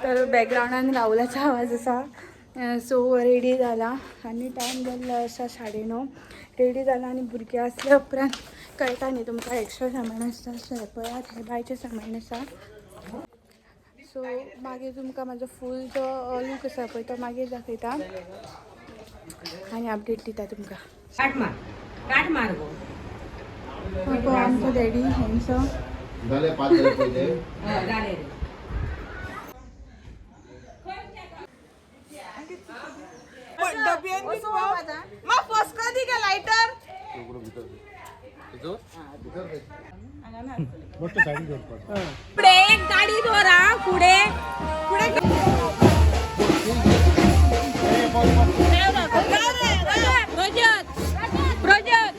तर बॅकग्रावंडान राहुलाचो आवाज आसा. सो रेडी जाला आनी टायम जाल्लो आसा 9:30. रेडी जाला आनी भुरगीं आसल्या उपरांत कळटा न्ही तुमकां एक्स्ट्रा सामान आसता. सो हें पळयात, हें बायचें सामान आसा. सो मागीर तुमकां म्हाजो फूल जो लूक आसा पळय तो मागीर दाखयता आनी अपडेट दिता तुमकां. काट मार, काट मार गो. हो आमचो डॅडी हँडसम. झाले 5 झाले पहिले. हय, जाले रे. पुढे एक गाडी दोरा पुढे पुढे. प्रजत प्रजत.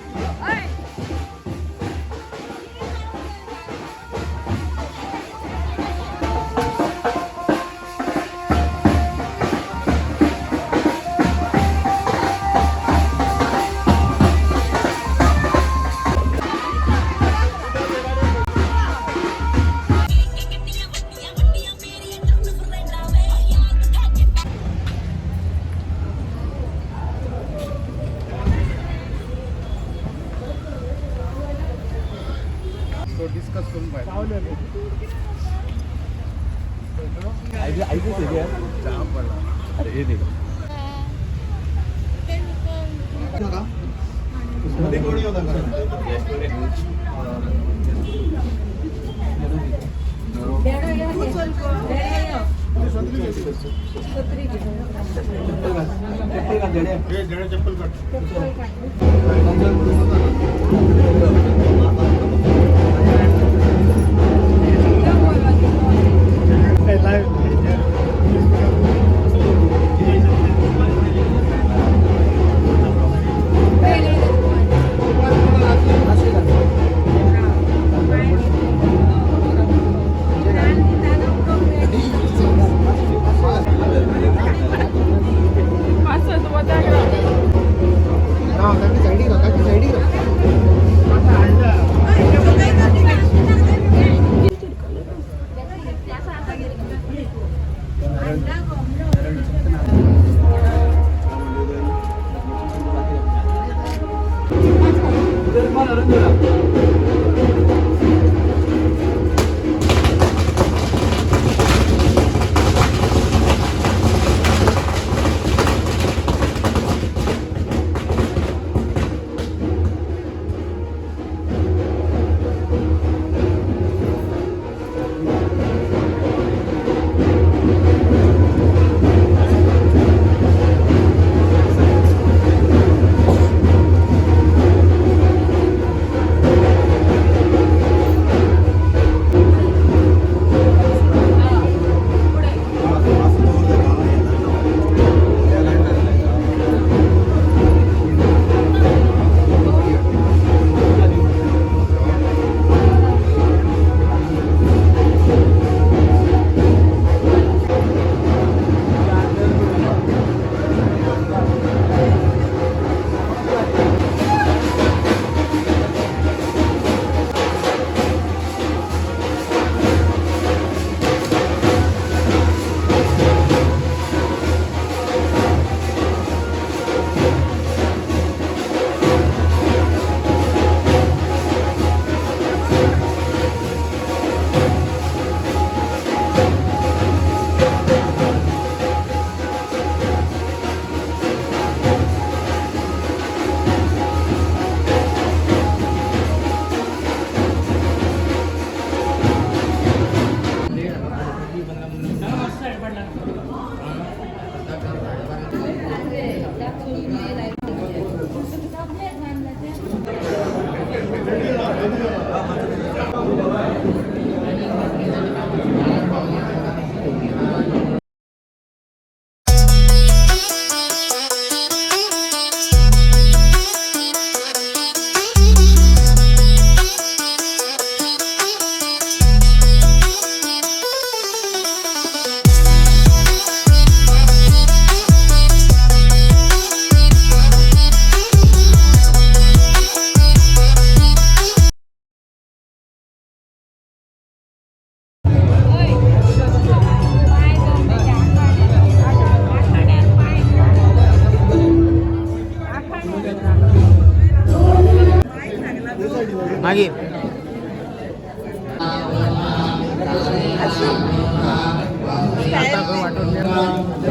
तो डिस्कस करून पाहिजे. जाम पडला. मध्ये कोणी होता का? हे जडे चप्पल काढ.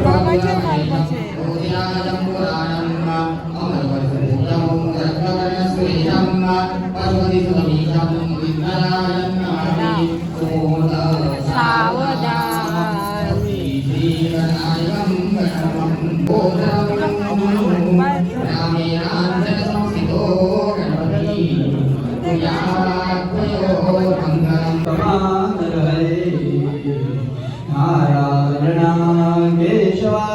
मामाचेर मारपाचें. सावधान. नारायणा केशवा.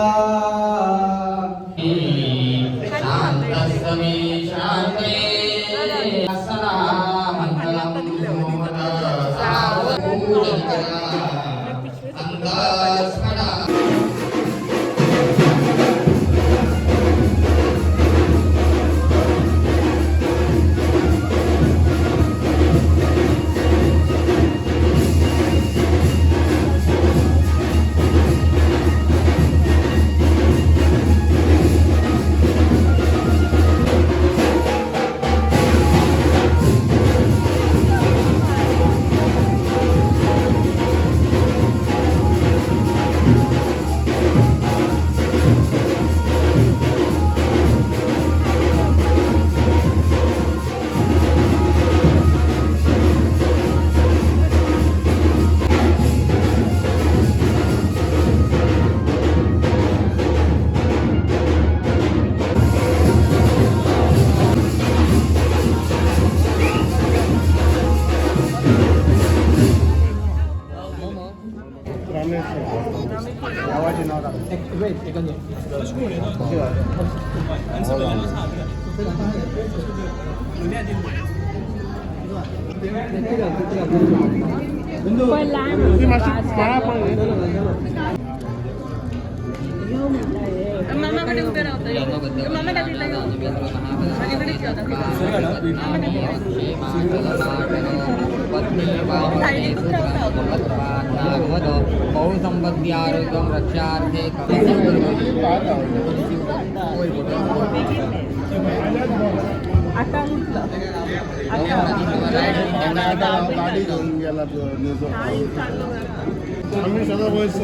गावाचे नाव टाक. मामाकडे उभे राहतो, मामा दाखवला. बहुसंपत्त्यारोग्यं रक्षार्थे. आता उठलं. आता गाडी घेऊन गेला तो नेतो. आम्ही सगळं वयस.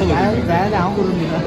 जाय हांव करून दिता.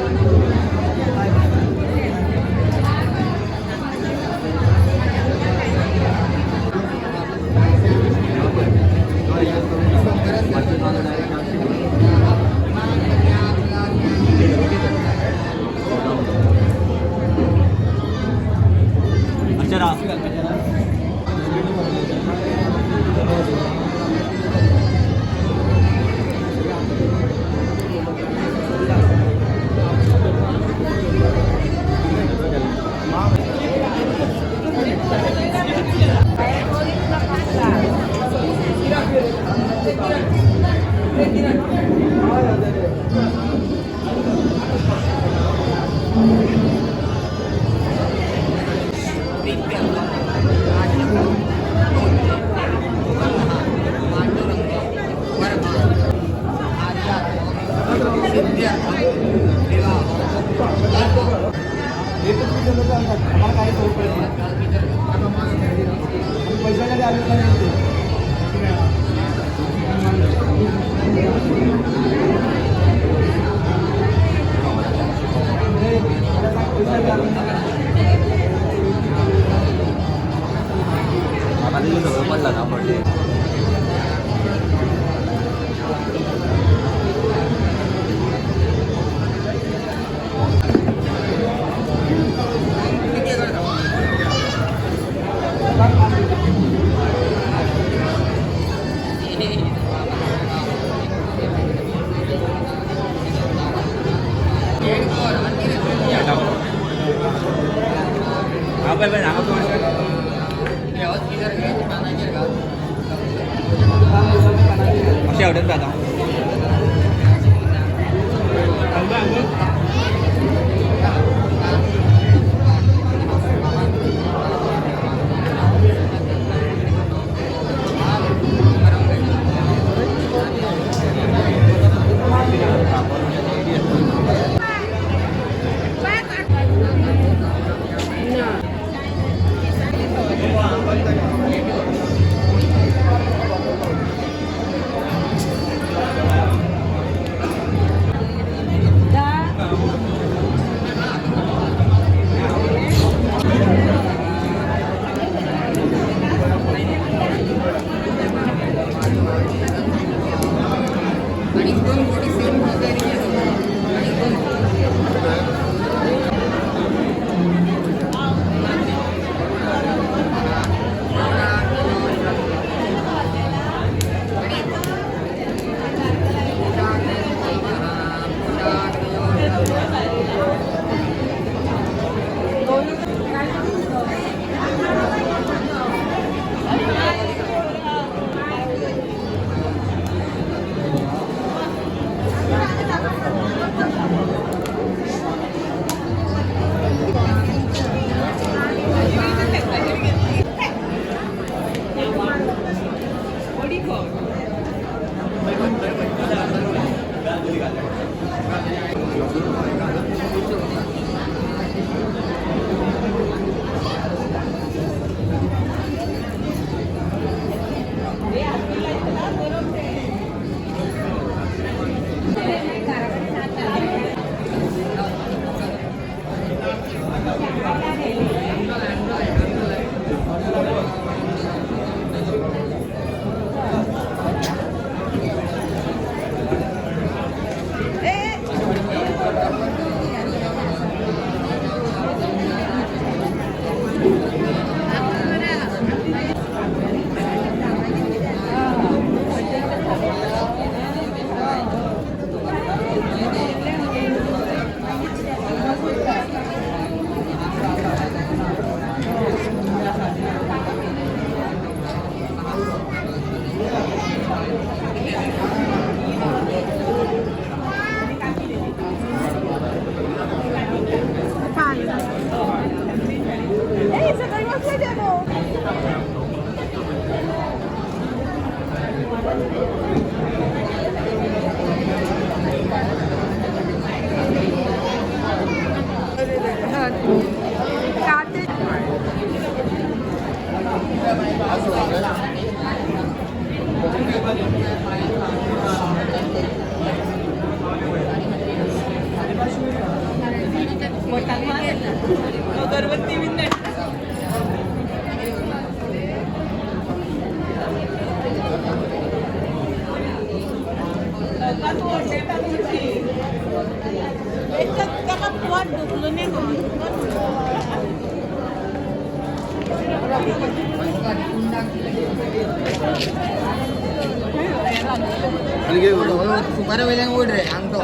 सुपारी वयल्यान ओड रे आंगतो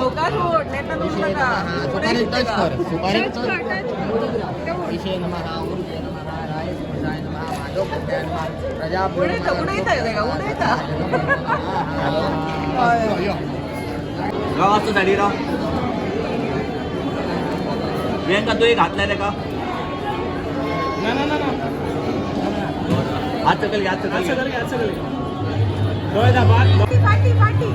सुपारी टच कर, सुपारी टच कर. ईशे नमः, ऊर्जे नमः, राय सुमसाय नमः, माधव कोट्याय नमः, प्रजाभ्यो नमः. राव असं साडी राव. प्रियंका, तू एक घातलाय रे का? हात सकल घे, हात सकल घे. डोळे दाबा. फाटी फाटी.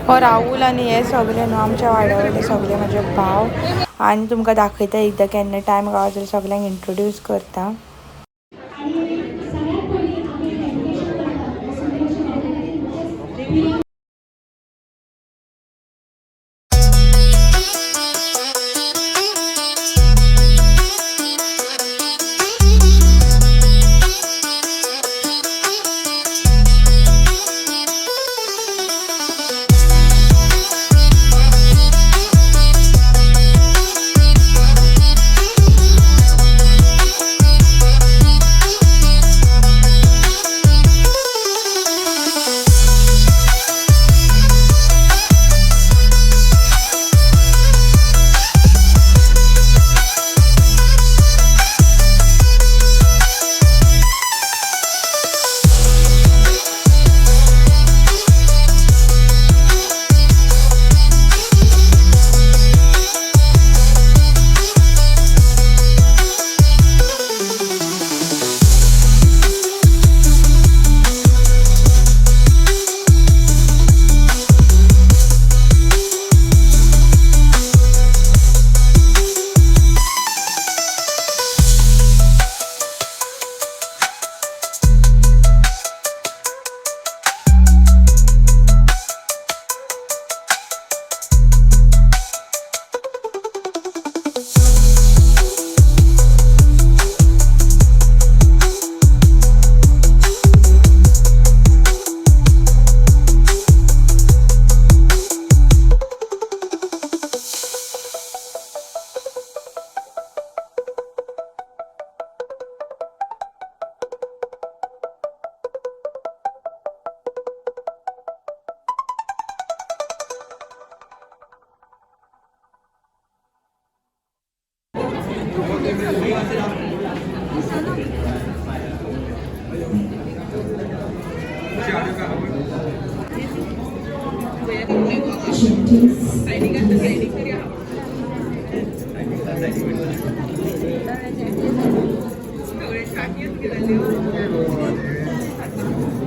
हो राहुल आनी हे सगळे न्हू आमच्या वाड्या वयले सगळे म्हजे भाव. आनी तुमकां दाखयता एकदां केन्ना टायम गावता जाल्यार सगळ्यांक इंट्रोड्यूस करता.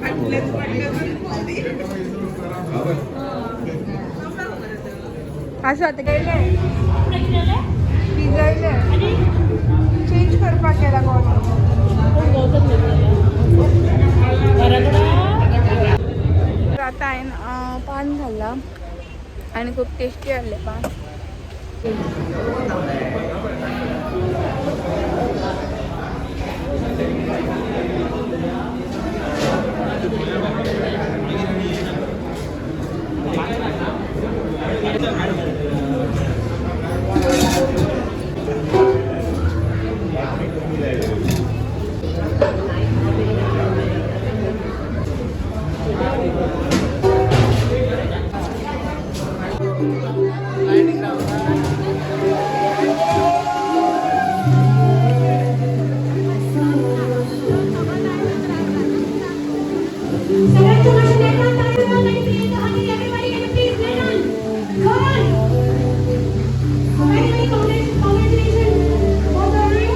सगळ्यात पयलीं आमी डेडिकेशन करतात सुंदर अशें. असं आता गेले भिजयले, चेंज करपाक गेला कोण. आता हांवें पान खाल्लां आनी खूब टेस्टी आहलें पान. सगळ्यांच्या मातशें नेटान ताळयो जावन आनी प्रियंका खातीर. Everybody, can you please well done. Come on. Very very congratulations both of you.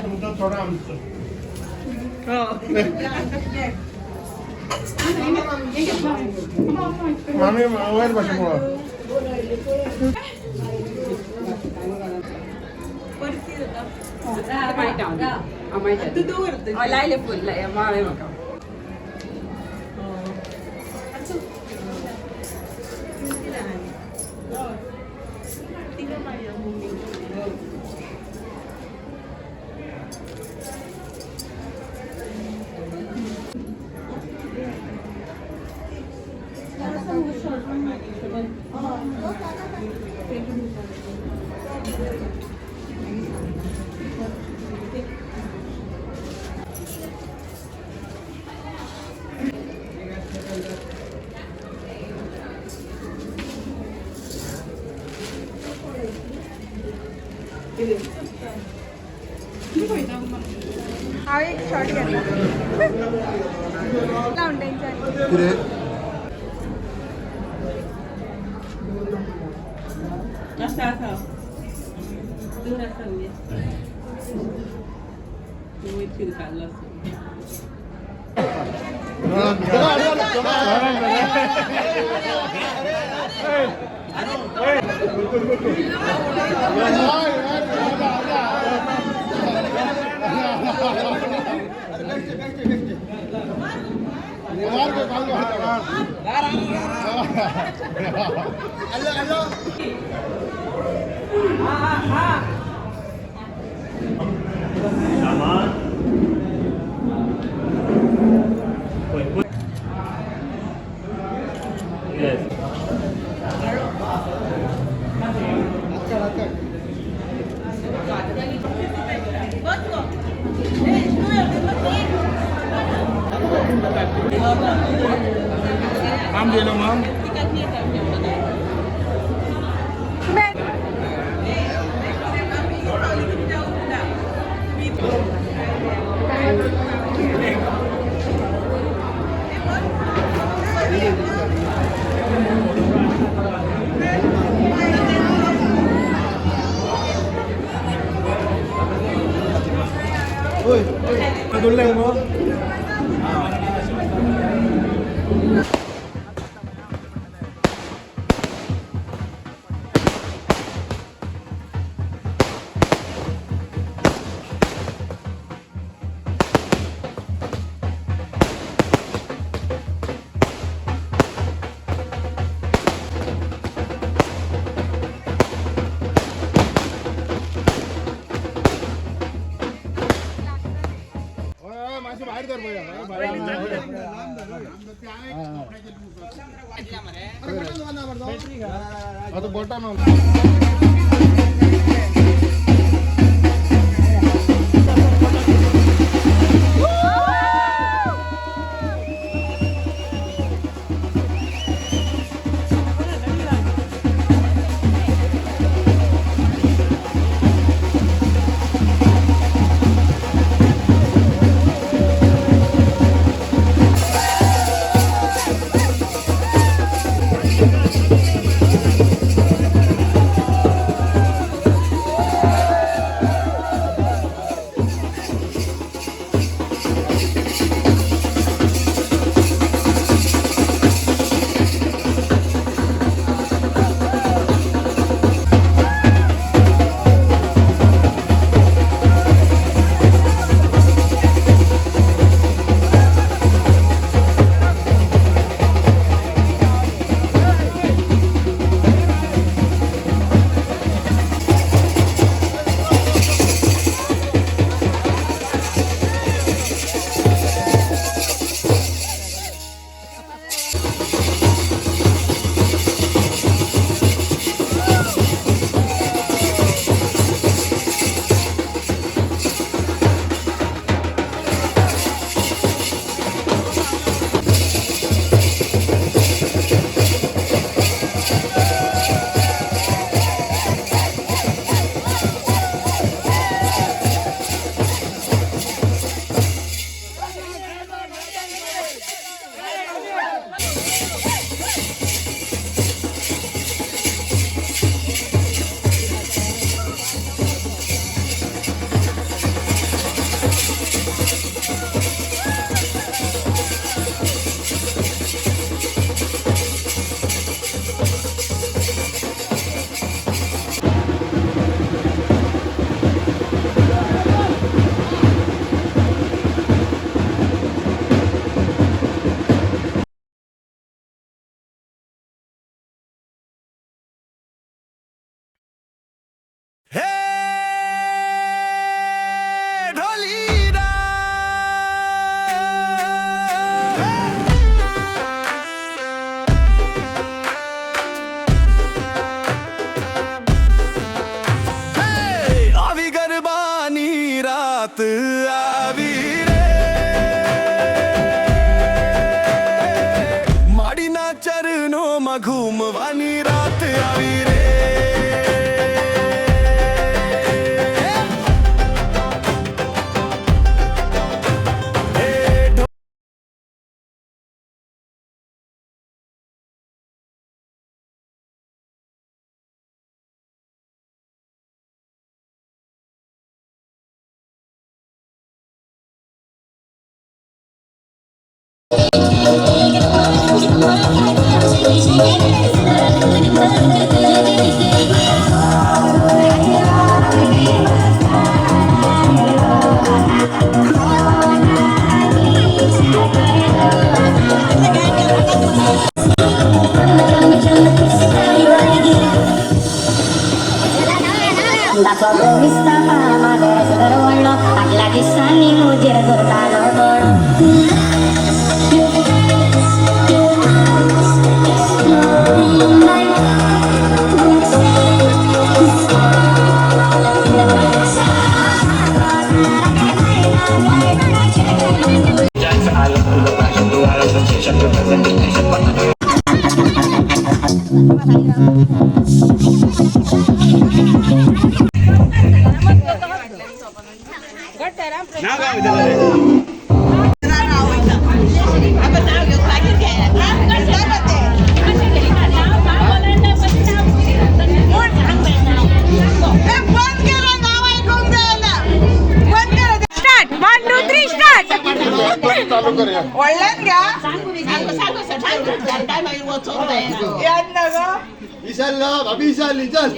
तुमचं थोडं आमचं. मामी वयर भाशे पळोवप. लायले फुल माळे म्हाका. हांव एक शॉट घेतला लावन तेंच्यांनी. कितें? आसा आसा दूर आसा मगे वयर फिरकाल्लो आसा. Yes. आम दिलो मग. दोडले मग. मातशें भायर धर पळया. आतां बटन. रात આવી રે, માડીના ચરણોમાં ઘૂમવાની રાત આવી રે. હે. फाटल्या दिसांनी मुजेर करतालो बळ. Start, 1 2 3 start. चालू करूया. विसरलो भाभी, विसरली, चल.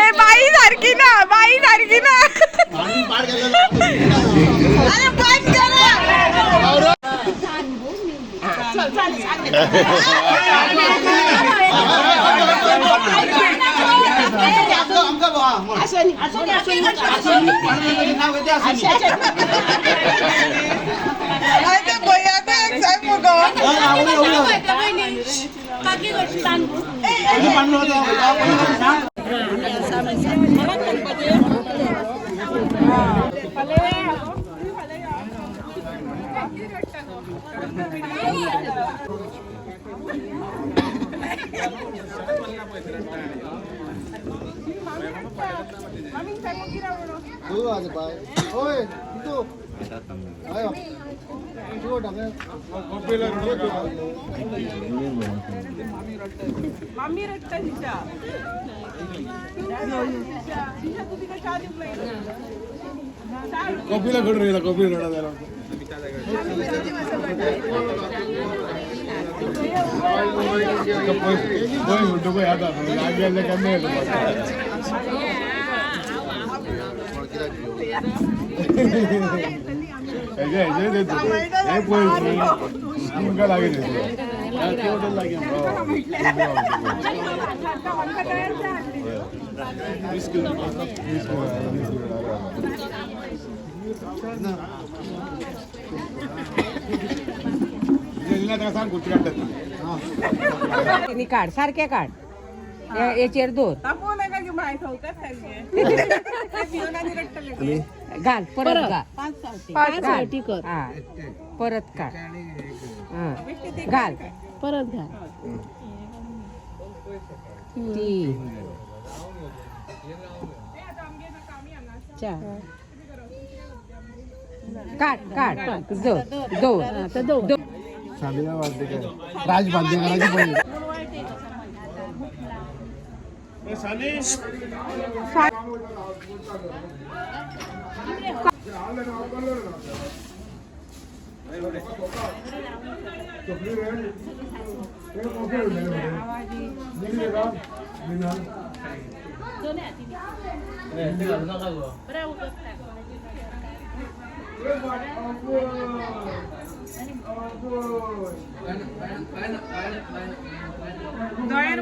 ए बाई सारखी ना, बाई सारखी ना. पार गेलो. अरे बंद करा. ओय तू आयो तू टाके. कपिला कडून येला, कपिल रडा झाला. म्हणतो पळय आता लागीं आसले केन्ना येतलो. हेजे हेजे हे पळय, तुमकां लागीं दिसलो लागीं. 20 किलो, 20 किलो. ताका सांग कुर्ची काडटात. काढ, सारखे काढ. याचेर दोर घाल, परत घाल. पाच. घाल. हा, परत काढ. हा, घाल. परत घाल. 3, 4. काढ काढ, दोन दोन. आता दोन. सानिया वाद्यकर, राज वाद्यकराची बहीण.